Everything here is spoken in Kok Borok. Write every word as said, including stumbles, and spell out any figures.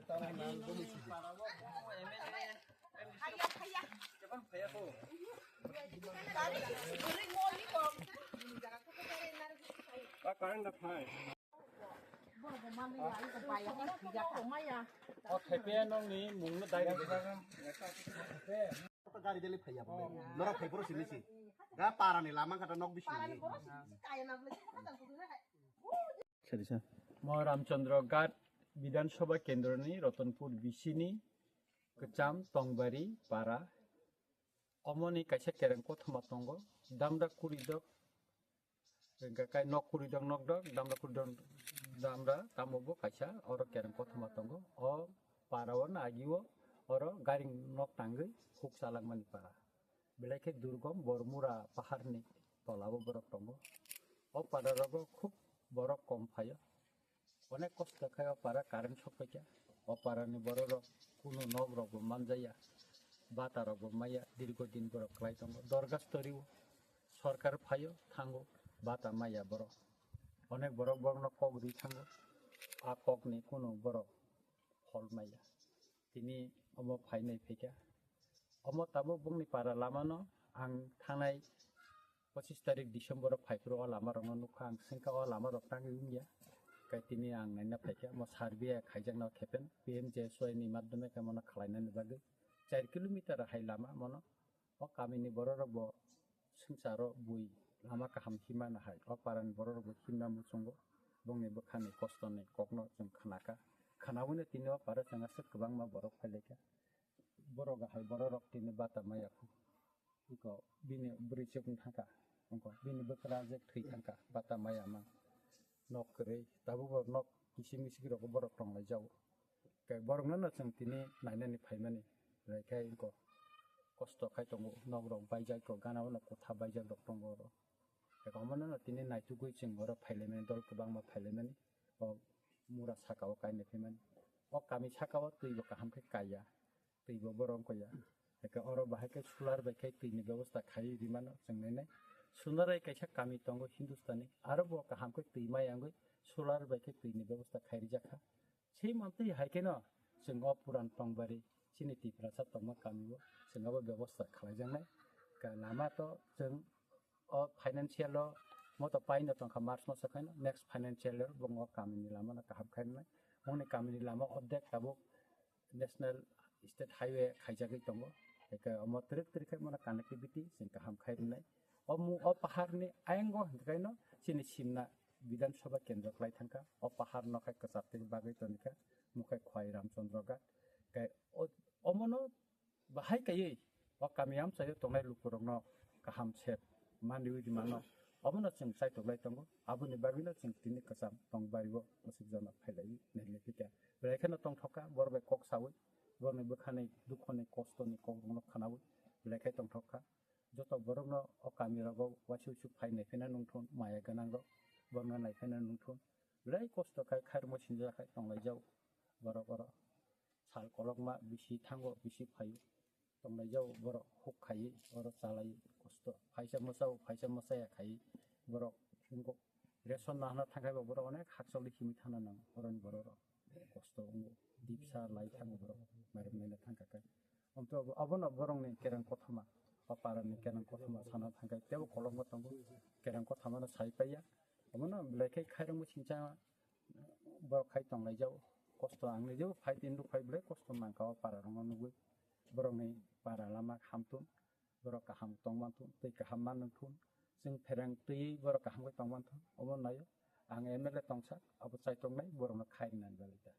O thaipe nokni mungno dai. Gari dele phaiya bo. Norok phai phuru sini si. Ga para ni lama kata nok bisi. Sari sa. Mo Ramchandra Ghat Bidhan Sabha Kendro ni Ratanpur bisini Kwcham Tongbari para. Omoni kaisa kereng kothoma tongo. Damra kuri dok. Hingke kai nok kuri dok nok dok, damra kuri dok damra, tamo bo kaisa oro kereng kothoma tongo. O para o na agi o oro gari nok tangwi huk chalangmani para. Belai khe durgom Bormura paharni tola o borok tongo. O para rogo khub borok kom phaio. Onek kosto khai o para current sok paikha. O para ni borok rok kunu nok rok bo manjaya, bata rok bo maya, dirgo din borok klai tongo. Dorgas tori o sorkar phaio thango, bata maya borok. Onek borok borok no kok ri thango. A kok ni kunu borok phol maya. Tini omo phainai phaikha. Omo tabuk bongni para lama no ang thangnai pochis tarik December o phaiphuru o lama rok no nukha, ang swngkha o lama rok tangwi wngya. Kai tini ang naina phaikha, omo survey khaijakna khepen P M G S Y ni madhyome khe mono khlainani bagwi char kilometer hai lama mono. O kamini borok rok bo swngcharo bui lama kaham himna hai, o parani borok rok bo himna muchungo. Bongni bwkhani kostoni kokno chwng khnakha. Khnaui no tini o para chwng aswk kwbangma borok phailaikha. Borok hai borok rok tini bata maya khu. Iko bini bwrwi chukno thangkha. Ongko bini bwkra je thwi thangkha. Bata maya ma. Nok kwrwi. Tabuk bo nok kisi misi rok borok tonglai jago. Khe borok no chwng tini nainani phaimani. Belai khe iko kosto khai tongo. Nok rok baijak tongo. Gana o no kotha baijak rok tongo oro. Khe omo no tini naitugwi chwng oro phailaimani. Dol kwbangma phailaimani. O mura saka o kainwi phaimani. O kami saka o twi bo kaham khe kaiya. Twi bo borok wngkha ya. Eke oro bahai khe solar bai khe twi ni bebosta khai ri mano chwng nai nai. Sonarai kaisa kami tongo Hindustani, aro bo kaham khe twi maya wngwi solar bai khe twi ni bebosta khai rijak kha. Sei mantwi hai kheno chwng o Puran Tongbari chini Tiprasa tongma kami o chwng abo bebosta khlai jak nai. Ka lama to chwng o financial o moto paino tongkha March maso khaino, next financial year bo o kamini lama no kaham khai rwnai. Moni kamini lama ordek tabuk national state highway khaijagwi tongo. Eke omo twrwk twrwk khai mano connectivity chwng kaham khai rwnai. O mu-, o paharni ayango hwnkhe no chini simna Bidhan Sabha kendro khlai thangkha. O pahar no khai kwchar tei bagwi tonikha, mukhai Khwai Ramchandra Ghat. Kai o, omono bahai kaiwi o kami amchaio tongnai lukurokno kaham se manwi rwmano, obono chwng chaitoklai tongo. Aboni bagwino chwng tini kwcham tongbario bwswk jona phailaiwi nailaiphikha. Belai kheno tongthokha, borok bai kok saui, borokni bwkhani dukhoni kostoni kokrokno khnaui belai khe tongthokha. Joto borokno o kamirogo uansuk uansuk phai naiphina nungthun, maya gwnangrok borokno naiphina nungthun. Belai kosto khai khairokma sinjak khai tonglaijak borok oro. Sal kolokma bisi thango, bisi phaio. Tonglaijao borok huk khaiwi oro chalai kosto. Phaisa mwsao, phaisa mwsaya khaiwi borok wngkok. Ration nahana thangkhaibo borok onek hakchal himwi thana nango oroni borok rok. Kosto wngo. Dipsa lai thango borok. Mairum naina thangkha khe. Omtwi obo, obono borokni kereng kothoma. O parani kereng kothoma sana thangkhai teibo kolokma tongo. Kereng kothomano sai paiya. Obono belai khe khairokma singcha borok khai tonglaijao. Kosto ang nijebo phai tini rok phai belai kosto nangkha o para rokno nugwi. Borokni para lama hamthung, borok kaham tongmanthung, tei kaham manwngthung. Chwng phereng twiwi borok kaham khe tongmanthung. Omo naio ang M L A tongsa, abo chaitoknai borokno khai rwnani bagwi ta.